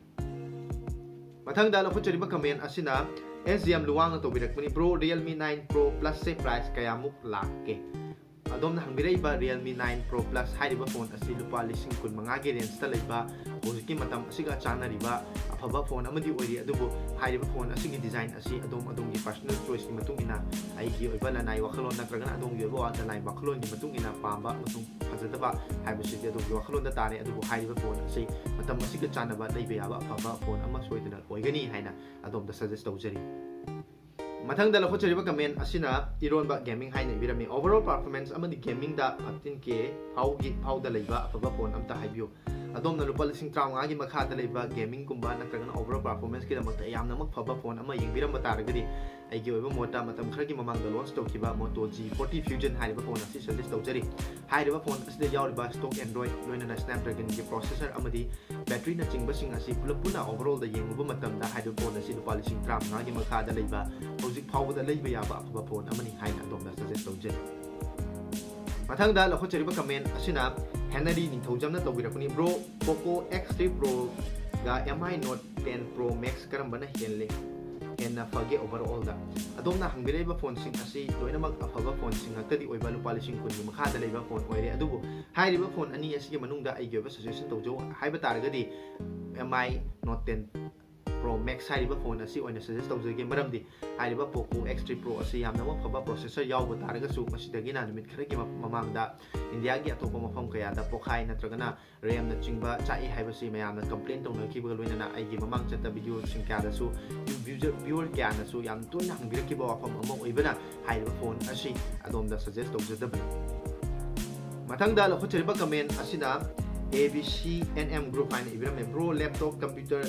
ꯃꯊꯪꯗ ꯂꯧꯈꯠꯆꯔꯤꯕ comment ꯑꯁꯤꯅ S G M ꯂꯨꯋꯥꯡꯅ ꯇꯧꯕꯤꯔꯛꯄꯅꯤ, "Bro, Realme nine Pro Plus ꯁꯦ price ꯀꯌꯥꯃꯨꯛ ꯂꯥꯛꯀꯦ?" ꯑꯗꯣꯝꯅ ꯍꯪꯕꯤꯔꯛꯏꯕ Realme nine Pro Plus ꯍꯥꯏꯔꯤꯕ ꯐꯣꯟ ꯑꯁꯤ ꯂꯨꯄꯥ ꯂꯤꯁꯤꯡ ꯀꯨꯟ ꯃꯉꯥꯒꯤ ꯔꯦꯟꯖꯇ ꯂꯩꯕ, ꯍꯧꯖꯤꯛꯀꯤ ꯃꯇꯝ ꯑꯁꯤꯒ ꯆꯥꯟꯅꯔꯤꯕ ꯑꯐꯕ ꯐꯣꯟ ꯑꯃꯗꯤ ꯑꯣꯏꯔꯤ꯫ ꯑꯗꯨꯕꯨ ꯍꯥꯏꯔꯤꯕ ꯐꯣꯟ ꯑꯁꯤꯒꯤ ꯗꯤꯖꯥꯏꯟ ꯑꯁꯤ ꯑꯗꯣꯝ ꯑꯗꯣꯝꯒꯤ ꯄꯔꯁꯣꯅꯦꯜ ꯆꯣꯏꯁꯀꯤ ꯃꯇꯨꯡ ꯏꯟꯅ, ꯑꯩꯒꯤ ꯑꯣꯏꯕ ꯂꯅꯥꯏ ꯋꯥꯈꯜꯂꯣꯟ ꯅꯠꯇ꯭ꯔꯒꯅ ꯑꯗꯣꯝꯒꯤ ꯑꯣꯏꯕ ꯋꯥꯈꯜꯂꯣꯟꯒꯤ ꯃꯇꯨꯡ ꯏꯟꯅ ꯄꯥꯝꯕ ꯑꯃꯁꯨꯡ ꯐꯖꯗꯕ ꯍꯥꯏꯕꯁꯤꯗꯤ ꯑꯗꯣꯝꯒꯤ ꯋꯥꯈꯜꯂꯣꯟꯗ ꯇꯥꯔꯦ꯫ ꯑꯗꯨꯕꯨ ꯍꯥꯏꯔꯤꯕ ꯐꯣꯟ ꯑꯁꯤ ꯃꯇꯝ ꯑꯁꯤꯒ ꯆꯥꯟꯅꯕ ꯂꯩꯕ ꯌꯥꯕ ꯑꯐꯕ ꯐꯣꯟ ꯑꯃ ꯁꯣꯏꯗꯅ ꯑꯣꯏꯒꯅꯤ ꯍꯥꯏꯅ ꯑꯗꯣꯝꯗ ꯁꯖꯦꯁ ꯇꯧꯖꯔꯤ꯫ ꯃꯊꯪꯗ ꯂꯧꯈꯠꯆꯔꯤꯕ ꯀꯃꯦꯟ ꯑꯁꯤꯅ ꯏꯔꯣꯟꯕ ꯒꯦꯃꯤꯡ ꯍꯥꯏꯅ ꯏꯕꯤꯔꯝꯃꯤ꯫ Overall performance ꯑꯃꯗꯤ ꯒꯦꯃꯤꯡꯗ fifteen K ꯐꯥꯎꯒꯤ ꯐꯥꯎꯗ ꯂꯩꯕ ꯑꯐꯕ ꯐꯣꯟ ꯑꯝꯇ ꯍꯥꯏꯕꯤꯌꯨ꯫ ꯑꯗꯣꯝꯅ ꯂꯨꯄꯥ ꯂꯤꯁꯤꯡ ꯇꯔꯥꯃꯉꯥꯒꯤ ꯃꯈꯥꯗ ꯂꯩꯕ ꯒꯦꯃꯤꯡꯒꯨꯝꯕ ꯅꯠꯇ꯭ꯔꯒꯅ overall performanceꯀꯤꯗꯃꯛꯇ ꯌꯥꯝꯅꯃꯛ ꯐꯕ ꯐꯣꯟ ꯑꯃ ꯌꯦꯡꯕꯤꯔꯝꯕ ꯇꯥꯔꯒꯗꯤ, ꯑꯩꯒꯤ ꯑꯣꯏꯕ ꯃꯣꯠꯇ ꯃꯇꯝ ꯈꯔꯒꯤ ꯃꯃꯥꯡꯗ ꯂꯣꯟꯆ ꯇꯧꯈꯤꯕ Moto G forty Fusion ꯍꯥꯏꯔꯤꯕ ꯐꯣꯟ ꯑꯁꯤ ꯁꯖꯦꯁ ꯇꯧꯖꯔꯤ꯫ ꯍꯥꯏꯔꯤꯕ ꯐꯣꯟ ꯑꯁꯤꯗ ꯌꯥꯎꯔꯤꯕ stock Android ꯂꯣꯏꯅꯅ Snapdragonꯒꯤ processor ꯑꯃꯗꯤ ꯕꯦꯇ꯭ꯔꯤꯅꯆꯤꯡꯕꯁꯤꯡ ꯑꯁꯤ ꯄꯨꯂꯞ ꯄꯨꯟꯅ overallꯗ ꯌꯦꯡꯉꯨꯕ ꯃꯇꯝꯗ ꯍꯥꯏꯔꯤꯕ ꯐꯣꯟ ꯑꯁꯤ ꯂꯨꯄꯥ ꯂꯤꯁꯤꯡ ꯇꯔꯥꯃꯉꯥꯒꯤ ꯃꯈꯥꯗ ꯂꯩꯕ, ꯍꯧꯖꯤꯛ ꯐꯥꯎꯕꯗ ꯂꯩꯕ ꯌꯥꯕ ꯑꯐꯕ ꯐꯣꯟ ꯑꯃꯅꯤ ꯍꯥꯏꯅ ꯑꯗꯣꯝꯗ ꯁꯖꯦꯁ ꯇꯧꯖꯔꯤ꯫ ꯃꯊꯪꯗ ꯂꯧꯈꯠꯆꯔꯤꯕ ꯀꯃꯦꯟ ꯑꯁꯤꯅ ꯍꯦꯅꯔꯤ ꯅꯤꯡꯊꯧꯖꯝꯅ ꯇꯧꯕꯤꯔꯛꯄꯅꯤ꯫ Bro, Poco X three Proꯒ M I Note ten Pro Max ꯀꯔꯝꯕꯅ ꯍꯦꯜꯂꯤ, ꯍꯦꯟꯅ ꯐꯒꯦ overallꯗ? ꯑꯗꯣꯝꯅ ꯍꯪꯕꯤꯔꯛꯏꯕ ꯐꯣꯟꯁꯤꯡ ꯑꯁꯤ ꯂꯣꯏꯅꯃꯛ ꯑꯐꯕ ꯐꯣꯟꯁꯤꯡ ꯉꯥꯛꯇꯗꯤ ꯑꯣꯏꯕ, ꯂꯨꯄꯥ ꯂꯤꯁꯤꯡ ꯀꯨꯟꯒꯤ ꯃꯈꯥꯗ ꯂꯩꯕ ꯐꯣꯟ ꯑꯣꯏꯔꯦ꯫ ꯑꯗꯨꯕꯨ ꯍꯥꯏꯔꯤꯕ ꯐꯣꯟ ꯑꯅꯤ ꯑꯁꯤꯒꯤ ꯃꯅꯨꯡꯗ ꯑꯩꯒꯤ ꯑꯣꯏꯕ ꯁꯖꯦꯁꯟ ꯇꯧꯖꯧ ꯍꯥꯏꯕ ꯇꯥꯔꯒꯗꯤ, M I Note ten Pro Max ꯍꯥꯏꯔꯤꯕ ꯐꯣꯟ ꯑꯁꯤ ꯑꯣꯏꯅ ꯁꯖꯦꯁ ꯇꯧꯖꯒꯦ꯫ ꯃꯔꯝꯗꯤ ꯍꯥꯏꯔꯤꯕ Poco X three Pro ꯑꯁꯤ ꯌꯥꯝꯅꯃꯛ ꯐꯕ processor ꯌꯥꯎꯕ ꯇꯥꯔꯒꯁꯨ, ꯃꯁꯤꯗꯒꯤꯅ ꯅꯨꯃꯤꯠ ꯈꯔꯒꯤ ꯃ-, ꯃꯃꯥꯡꯗ ꯏꯟꯗꯤꯌꯥꯒꯤ ꯑꯇꯣꯞꯄ ꯃꯐꯝ ꯀꯌꯥꯗ ꯄꯣꯈꯥꯏ ꯅꯠꯇ꯭ꯔꯒꯅ RAMꯅꯆꯤꯡꯕ ꯆꯥꯛꯏ ꯍꯥꯏꯕꯁꯤ ꯃꯌꯥꯝꯅ complain ꯇꯧꯅꯈꯤꯕꯒ ꯂꯣꯏꯅꯅ, ꯑꯩꯒꯤ ꯃꯃꯥꯡ ꯆꯠꯇ videoꯁꯤꯡ ꯀꯌꯥꯗꯁꯨ viewer, viewer ꯀꯌꯥꯅꯁꯨ ꯌꯥꯝ ꯇꯣꯏꯅ ꯍꯪꯕꯤꯔꯛꯈꯤꯕ ꯋꯥꯐꯝ ꯑꯃ ꯑꯣꯏꯕꯅ, ꯍꯥꯏꯔꯤꯕ ꯐꯣꯟ ꯑꯁꯤ ꯑꯗꯣꯝꯗ ꯁꯖꯦꯁ ꯇꯧꯖꯗꯕꯅꯤ꯫ ꯃꯊꯪꯗ ꯂꯧꯈꯠꯆꯔꯤꯕ ꯀꯃꯦꯟ ꯑꯁꯤꯅ A B C N M Group ꯍꯥꯏꯅ ꯏꯕꯤꯔꯝꯃꯦ꯫ Bro, laptop computer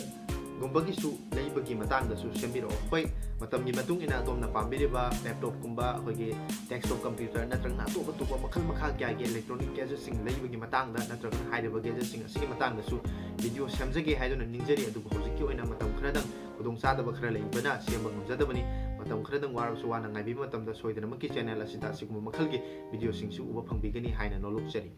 ꯒꯨꯝꯕꯒꯤꯁꯨ ꯂꯩꯕꯒꯤ ꯃꯇꯥꯡꯗꯁꯨ ꯁꯦꯝꯕꯤꯔꯛꯑꯣ꯫ ꯍꯣꯏ, ꯃꯇꯝꯒꯤ ꯃꯇꯨꯡ ꯏꯟꯅ ꯑꯗꯣꯝꯅ ꯄꯥꯝꯕꯤꯔꯤꯕ laptopꯀꯨꯝꯕ, ꯑꯩꯈꯣꯏꯒꯤ desktop computer ꯅꯠꯇ꯭ꯔꯒꯅ ꯑꯇꯣꯞ ꯑꯇꯣꯞꯄ ꯃꯈꯜ ꯃꯈꯥ ꯀꯌꯥꯒꯤ electronic gadgetꯁꯤꯡ ꯂꯩꯕꯒꯤ ꯃꯇꯥꯡꯗ ꯅꯠꯇ꯭ꯔꯒꯅ ꯍꯥꯏꯔꯤꯕ gadgetꯁꯤꯡ ꯑꯁꯤꯒꯤ ꯃꯇꯥꯡꯗꯁꯨ video ꯁꯦꯝꯖꯒꯦ ꯍꯥꯏꯗꯨꯅ ꯅꯤꯡꯖꯔꯤ꯫ ꯑꯗꯨꯕꯨ ꯍꯧꯖꯤꯛꯀꯤ ꯑꯣꯏꯅ ꯃꯇꯝ ꯈꯔꯗꯪ ꯈꯨꯗꯣꯡꯆꯥꯗꯕ ꯈꯔ ꯂꯩꯕꯅ ꯁꯦꯝꯕ ꯉꯝꯖꯗꯕꯅꯤ꯫ ꯃꯇꯝ ꯈꯔꯗꯪ ꯋꯥꯔꯕꯁꯨ ꯋꯥꯅ ꯉꯥꯏꯕꯤꯕ ꯃꯇꯝꯗ ꯁꯣꯏꯗꯅꯃꯛꯀꯤ channel ꯑꯁꯤꯗ ꯑꯁꯤꯒꯨꯝꯕ ꯃꯈꯜꯒꯤ videoꯁꯤꯡꯁꯨ ꯎꯕ ꯐꯪꯕꯤꯒꯅꯤ ꯍꯥꯏꯅ ꯅꯣꯂꯨꯛꯆꯔꯤ꯫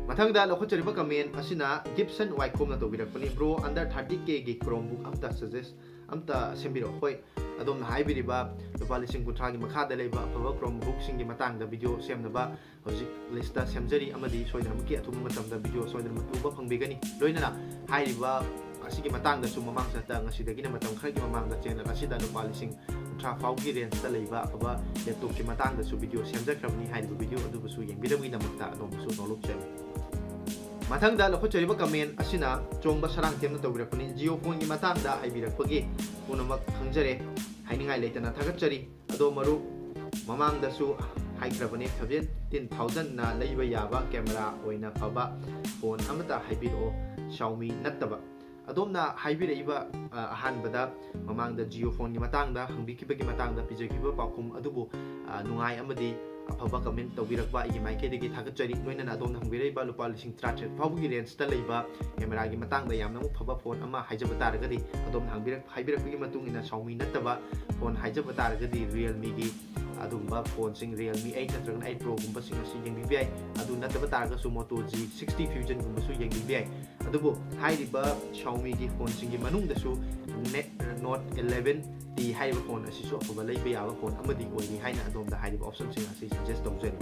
ꯃꯊꯪꯗ ꯂꯧꯈꯠꯆꯔꯤꯕ ꯀꯃꯦꯟ ꯑꯁꯤꯅ ꯒꯤꯞꯁꯟ ꯋꯥꯏꯈꯣꯝꯅ ꯇꯧꯕꯤꯔꯛꯄꯅꯤ꯫ Bro, under thirty Kꯒꯤ Chromebook ꯑꯝꯇ suggest ꯑꯝꯇ ꯁꯦꯝꯕꯤꯔꯛꯑꯣ꯫ ꯍꯣꯏ, ꯑꯗꯣꯝꯅ ꯍꯥꯏꯕꯤꯔꯤꯕ ꯂꯨꯄꯥ ꯂꯤꯁꯤꯡ ꯀꯨꯟꯊ꯭ꯔꯥꯒꯤ ꯃꯈꯥꯗ ꯂꯩꯕ ꯑꯐꯕ Chromebookꯁꯤꯡꯒꯤ ꯃꯇꯥꯡꯗ video ꯁꯦꯝꯅꯕ ꯍꯧꯖꯤꯛ listꯇ ꯁꯦꯝꯖꯔꯤ, ꯑꯃꯗꯤ ꯁꯣꯏꯗꯅꯃꯛꯀꯤ ꯑꯊꯨꯕ ꯃꯇꯝꯗ video ꯁꯣꯏꯗꯅꯃꯛꯀꯤ ꯎꯕ ꯐꯪꯕꯤꯒꯅꯤ꯫ ꯂꯣꯏꯅꯅ ꯍꯥꯏꯔꯤꯕ ꯑꯁꯤꯒꯤ ꯃꯇꯥꯡꯗꯁꯨ ꯃꯃꯥꯡ ꯆꯠꯇ ꯉꯁꯤꯗꯒꯤꯅ ꯃꯇꯝ ꯈꯔꯒꯤ ꯃꯃꯥꯡꯗ channel ꯑꯁꯤꯗ ꯂꯨꯄꯥ ꯂꯤꯁꯤꯡ ꯀꯨꯟꯊ꯭ꯔꯥ ꯐꯥꯎꯒꯤ rangeꯇ ꯂꯩꯕ ꯑꯐꯕ laptopꯀꯤ ꯃꯇꯥꯡꯗꯁꯨ video ꯁꯦꯝꯖꯈ꯭ꯔꯕꯅꯤ꯫ ꯍꯥꯏꯔꯤꯕ video ꯑꯗꯨꯕꯨꯁꯨ ꯌꯦꯡꯕꯤꯔꯕꯒꯤꯗꯃꯛꯇ ꯑꯗꯣꯝꯕꯨꯁꯨ ꯅꯣꯂꯨꯛꯆꯔꯤ꯫ ꯃꯊꯪꯗ ꯂꯧꯈꯠꯆꯔꯤꯕ comment ꯑꯁꯤꯅ ꯆꯣꯡꯕ ꯁꯔꯥꯡꯊꯦꯝꯅ ꯇꯧꯕꯤꯔꯛꯄꯅꯤ꯫ Jio phoneꯒꯤ ꯃꯇꯥꯡꯗ ꯍꯥꯏꯕꯤꯔꯛꯄꯒꯤ ꯄꯨꯝꯅꯃꯛ ꯈꯪꯖꯔꯦ, ꯍꯥꯏꯅꯤꯡꯉꯥꯏ ꯂꯩꯇꯅ ꯊꯥꯒꯠꯆꯔꯤ꯫ ꯑꯗꯣ ꯃꯔꯨꯞ, ꯃꯃꯥꯡꯗꯁꯨ ꯍꯥꯏꯈ꯭ꯔꯕꯅꯤ, seventeen thousandꯅ ꯂꯩꯕ ꯌꯥꯕ camera ꯑꯣꯏꯅ ꯐꯕ phone ꯑꯃꯇ ꯍꯥꯏꯕꯤꯔꯛꯑꯣ, Xiaomi ꯅꯠꯇꯕ꯫ ꯑꯗꯣꯝꯅ ꯍꯥꯏꯕꯤꯔꯛꯏꯕ, ꯑ, ꯑꯍꯥꯟꯕꯗ ꯃꯃꯥꯡꯗ Jio phoneꯒꯤ ꯃꯇꯥꯡꯗ ꯍꯪꯕꯤꯈꯤꯕꯒꯤ ꯃꯇꯥꯡꯗ ꯄꯤꯖꯈꯤꯕ ꯄꯥꯎꯈꯨꯝ ꯑꯗꯨꯕꯨ, ꯑ, ꯅꯨꯡꯉꯥꯏ ꯑꯃꯗꯤ ꯑꯐꯕ comment ꯇꯧꯕꯤꯔꯛꯄ ꯑꯩꯒꯤ ꯃꯥꯏꯀꯩꯗꯒꯤ ꯊꯥꯒꯠꯆꯔꯤ꯫ ꯂꯣꯏꯅꯅ ꯑꯗꯣꯝꯅ ꯍꯪꯕꯤꯔꯛꯏꯕ ꯂꯨꯄꯥ ꯂꯤꯁꯤꯡ ꯇꯔꯥꯇꯔꯦꯠ ꯐꯥꯎꯕꯒꯤ rangeꯇ ꯂꯩꯕ cameraꯒꯤ ꯃꯇꯥꯡꯗ ꯌꯥꯝꯅꯃꯛ ꯐꯕ phone ꯑꯃ ꯍꯥꯏꯖꯕ ꯇꯥꯔꯒꯗꯤ, ꯑꯗꯣꯝꯅ ꯍꯪꯕꯤꯔꯛ-, ꯍꯥꯏꯕꯤꯔꯛꯄꯒꯤ ꯃꯇꯨꯡ ꯏꯟꯅ Xiaomi ꯅꯠꯇꯕ phone ꯍꯥꯏꯖꯕ ꯇꯥꯔꯒꯗꯤ Realmeꯒꯤ ꯑꯗꯨꯒꯨꯝꯕ phoneꯁꯤꯡ, Realme eight ꯅꯠꯇ꯭ꯔꯒꯅ eight Proꯒꯨꯝꯕꯁꯤꯡ ꯑꯁꯤ ꯌꯦꯡꯕꯤꯕ ꯌꯥꯏ꯫ ꯑꯗꯨ ꯅꯠꯇꯕ ꯇꯥꯔꯒꯁꯨ Moto G sixty Fusionꯒꯨꯝꯕꯁꯨ ꯌꯦꯡꯕꯤꯕ ꯌꯥꯏ꯫ ꯑꯗꯨꯕꯨ ꯍꯥꯏꯔꯤꯕ Xiaomiꯒꯤ phoneꯁꯤꯡꯒꯤ ꯃꯅꯨꯡꯗꯁꯨ ꯅꯦ-, Note eleven T ꯍꯥꯏꯔꯤꯕ phone ꯑꯁꯤꯁꯨ ꯑꯐꯕ ꯂꯩꯕ ꯌꯥꯕ phone ꯑꯃꯗꯤ ꯑꯣꯏꯔꯤ ꯍꯥꯏꯅ ꯑꯗꯣꯝꯗ ꯍꯥꯏꯔꯤꯕ optionꯁꯤꯡ ꯑꯁꯤ suggest ꯇꯧꯖꯔꯤ꯫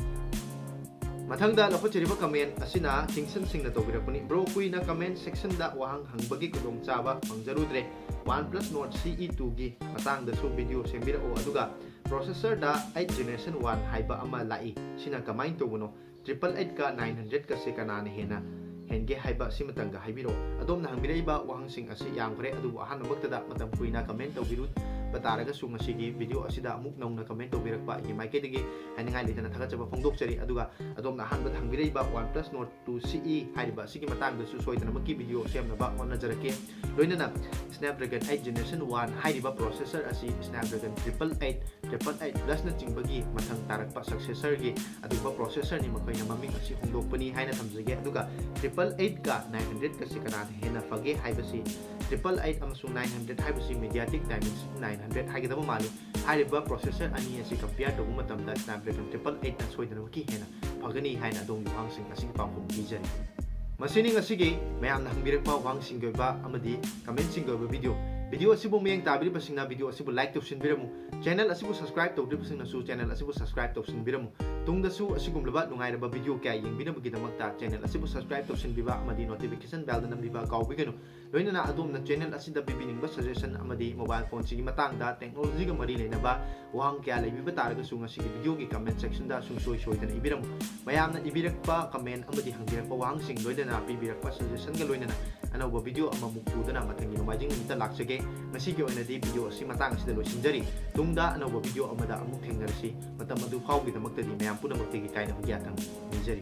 ꯃꯊꯪꯗ ꯂꯧꯈꯠꯆꯔꯤꯕ comment ꯑꯁꯤꯅ ꯀꯤꯡꯁꯟ ꯁꯤꯡꯅ ꯇꯧꯕꯤꯔꯛꯄꯅꯤ꯫ Bro, ꯀꯨꯏꯅ comment sectionꯗ ꯋꯥꯍꯪ ꯍꯪꯕꯒꯤ ꯈꯨꯗꯣꯡꯆꯥꯕ ꯐꯪꯖꯔꯨꯗ꯭ꯔꯦ꯫ OnePlus Nord C E twoꯒꯤ ꯃꯇꯥꯡꯗꯁꯨ video ꯁꯦꯝꯕꯤꯔꯛꯑꯣ, ꯑꯗꯨꯒ processorꯗ eight generation one ꯍꯥꯏꯕ ꯑꯃ ꯂꯥꯛꯏ, ꯁꯤꯅ ꯀꯃꯥꯏꯅ ꯇꯧꯕꯅꯣ? Triple eight ꯀ nine hundred ꯀꯁꯦ ꯀꯅꯥꯅ ꯍꯦꯟꯅ ꯍꯦꯟꯒꯦ ꯍꯥꯏꯕ ꯁꯤꯃꯇꯪꯒ ꯍꯥꯏꯕꯤꯔꯛꯑꯣ꯫ ꯑꯗꯣꯝꯅ ꯍꯪꯕꯤꯔꯛꯏꯕ ꯋꯥꯍꯪꯁꯤꯡ ꯑꯁꯤ ꯌꯥꯝꯈ꯭ꯔꯦ, ꯑꯗꯨꯕꯨ ꯑꯍꯥꯟꯕꯃꯛꯇꯗ ꯃꯇꯝ ꯀꯨꯏꯅ comment ꯇꯧꯕꯤꯔꯨꯕ ꯇꯥꯔꯒꯁꯨ ꯉꯁꯤꯒꯤ video ꯑꯁꯤꯗ ꯑꯃꯨꯛ ꯅꯧꯅ comment ꯇꯧꯕꯤꯔꯛꯄ ꯑꯩꯒꯤ ꯃꯥꯏꯀꯩꯗꯒꯤ ꯍꯥꯏꯅꯤꯡꯉꯥꯏ ꯂꯩꯇꯅ ꯊꯥꯒꯠꯆꯕ ꯐꯣꯡꯗꯣꯛꯆꯔꯤ꯫ ꯑꯗꯨꯒ ꯑꯗꯣꯝꯅ ꯑꯍꯥꯟꯕꯗ ꯍꯪꯕꯤꯔꯛꯏꯕ OnePlus Nord two C E ꯍꯥꯏꯔꯤꯕ ꯑꯁꯤꯒꯤ ꯃꯇꯥꯡꯗꯁꯨ ꯁꯣꯏꯗꯅꯃꯛꯀꯤ video ꯁꯦꯝꯅꯕ ꯍꯣꯠꯅꯖꯔꯛꯀꯦ꯫ ꯂꯣꯏꯅꯅ Snapdragon eight Generation one ꯍꯥꯏꯔꯤꯕ processor ꯑꯁꯤ Snapdragon triple eight, triple eight Plusꯅꯆꯤꯡꯕꯒꯤ ꯃꯊꯪ ꯇꯥꯔꯛꯄ successorꯒꯤ ꯑꯗꯨꯒꯨꯝꯕ processorꯅꯤ꯫ ꯃꯈꯣꯏꯅ ꯃꯃꯤꯡ ꯑꯁꯤ ꯍꯣꯡꯗꯣꯛꯄꯅꯤ ꯍꯥꯏꯅ ꯊꯝꯖꯒꯦ꯫ ꯑꯗꯨꯒ triple eight ꯀ nine hundred ꯀꯁꯤ ꯀꯅꯥꯅ ꯍꯦꯟꯅ ꯐꯒꯦ ꯍꯥꯏꯕꯁꯤ, triple eight ꯑꯃꯁꯨꯡ nine hundred ꯍꯥꯏꯕꯁꯤ MediaTek Dimensity nine hundred ꯍꯥꯏꯒꯗꯕ ꯃꯥꯜꯂꯤ꯫ ꯍꯥꯏꯔꯤꯕ processor ꯑꯅꯤ ꯑꯁꯤ compare ꯇꯧꯕ ꯃꯇꯝꯗ Snapdragon triple eightꯅ ꯁꯣꯏꯗꯅꯃꯛꯀꯤ ꯍꯦꯟꯅ ꯐꯒꯅꯤ ꯍꯥꯏꯅ ꯑꯗꯣꯝꯒꯤ ꯋꯥꯍꯪꯁꯤꯡ ꯑꯁꯤꯒꯤ ꯄꯥꯎꯈꯨꯝ ꯄꯤꯖꯔꯤ꯫ ꯃꯁꯤꯅꯤ ꯉꯁꯤꯒꯤ ꯃꯌꯥꯝꯅ ꯍꯪꯕꯤꯔꯛꯄ ꯋꯥꯍꯪꯁꯤꯡꯒꯤ ꯑꯣꯏꯕ ꯑꯃꯗꯤ commentꯁꯤꯡꯒꯤ ꯑꯣꯏꯕ video꯫ Video ꯑꯁꯤꯕꯨ ꯃꯤꯠꯌꯦꯡ ꯇꯥꯕꯤꯔꯤꯕꯁꯤꯡꯅ video ꯑꯁꯤꯕꯨ like ꯇꯧꯁꯤꯟꯕꯤꯔꯝꯃꯨ꯫ Channel ꯑꯁꯤꯕꯨ subscribe ꯇꯧꯗ꯭ꯔꯤꯕꯁꯤꯡꯅꯁꯨ channel ꯑꯁꯤꯕꯨ subscribe ꯇꯧꯁꯤꯟꯕꯤꯔꯝꯃꯨ꯫ ꯇꯨꯡꯗꯁꯨ ꯑꯁꯤꯒꯨꯝꯂꯕ ꯅꯨꯡꯉꯥꯏꯔꯕ video ꯀꯌꯥ ꯌꯦꯡꯕꯤꯅꯕꯒꯤꯗꯃꯛꯇ channel ꯑꯁꯤꯕꯨ subscribe ꯇꯧꯁꯤꯟꯕꯤꯕ ꯑꯃꯗꯤ notification bell ꯗ ꯅꯝꯕꯤꯕ ꯀꯥꯎꯕꯤꯒꯅꯨ꯫ ꯂꯣꯏꯅꯅ ꯑꯗꯣꯝꯅ channel ꯑꯁꯤꯗ ꯄꯤꯕꯤꯅꯤꯡꯕ suggestion ꯑꯃꯗꯤ mobile phone ꯁꯤꯒꯤ ꯃꯇꯥꯡꯗ technology ꯒ ꯃꯔꯤ ꯂꯩꯅꯕ ꯋꯥꯍꯪ ꯀꯌꯥ ꯂꯩꯕꯤꯕ ꯇꯥꯔꯒꯁꯨ ꯉꯁꯤꯒꯤ video ꯒꯤ comment section ꯗ ꯁꯨꯡꯁꯣꯏ ꯁꯣꯏꯗꯅ ꯏꯕꯤꯔꯝꯃꯨ꯫ ꯃꯌꯥꯝꯅ ꯏꯕꯤꯔꯛꯄ comment ꯑꯃꯗꯤ ꯍꯪꯕꯤꯔꯛꯄ ꯋꯥꯍꯪꯁꯤꯡ ꯂꯣꯏꯅꯅ ꯄꯤꯕꯤꯔꯛꯄ suggestion ꯒ ꯂꯣꯏꯅꯅ ꯑꯅꯧꯕ video ꯑꯃꯃꯨꯛ ꯄꯨꯗꯨꯅ ꯃꯊꯪꯒꯤ ꯅꯣꯡꯃꯥꯏꯖꯤꯡ ꯅꯨꯃꯤꯠꯇ ꯂꯥꯛꯆꯒꯦ꯫ ꯉꯁꯤꯒꯤ ꯑꯣꯏꯅꯗꯤ video ꯑꯁꯤ ꯃꯇꯥꯡ ꯑꯁꯤꯗ ꯂꯣꯏꯁꯤꯟꯖꯔꯤ꯫ ꯇꯨꯡꯗ ꯑꯅꯧꯕ video ꯑꯃꯗ ꯑꯃꯨꯛ ꯊꯦꯡꯅꯔꯁꯤ꯫ ꯃꯇꯝ ꯑꯗꯨ ꯐꯥꯎꯕꯒꯤꯗꯃꯛꯇꯗꯤ ꯃꯌꯥꯝ ꯄꯨꯝꯅꯃꯛꯇꯒꯤ ꯀꯥꯏꯅꯕꯒꯤ ꯌꯥꯊꯪ ꯅꯤꯖꯔꯤ꯫